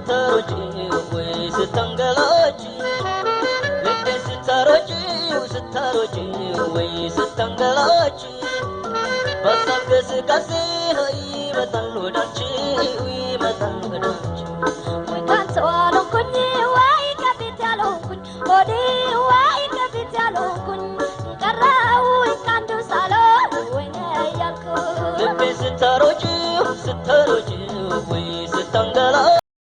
ስታሮጪ ወይ ስታንገላጪ፣ ልቤን ስታሮጪ ስታሮጪ ወይ ስታንገላጪ፣ በሀሳብ ገስጋሴ ይመጣል ወዳንቺ ይመጣል ወዳንቺ። ወይ ካንተ አልሆንኩኝ ወይ ከፊት ያልሆንኩኝ ሆዴ፣ ወይ ከፊት ያልሆንኩኝ ቀረሁኝ ከአንዱ ሳልሆን ወይኔ እያልኩ። ልቤን ስታሮጪ ስታሮጪ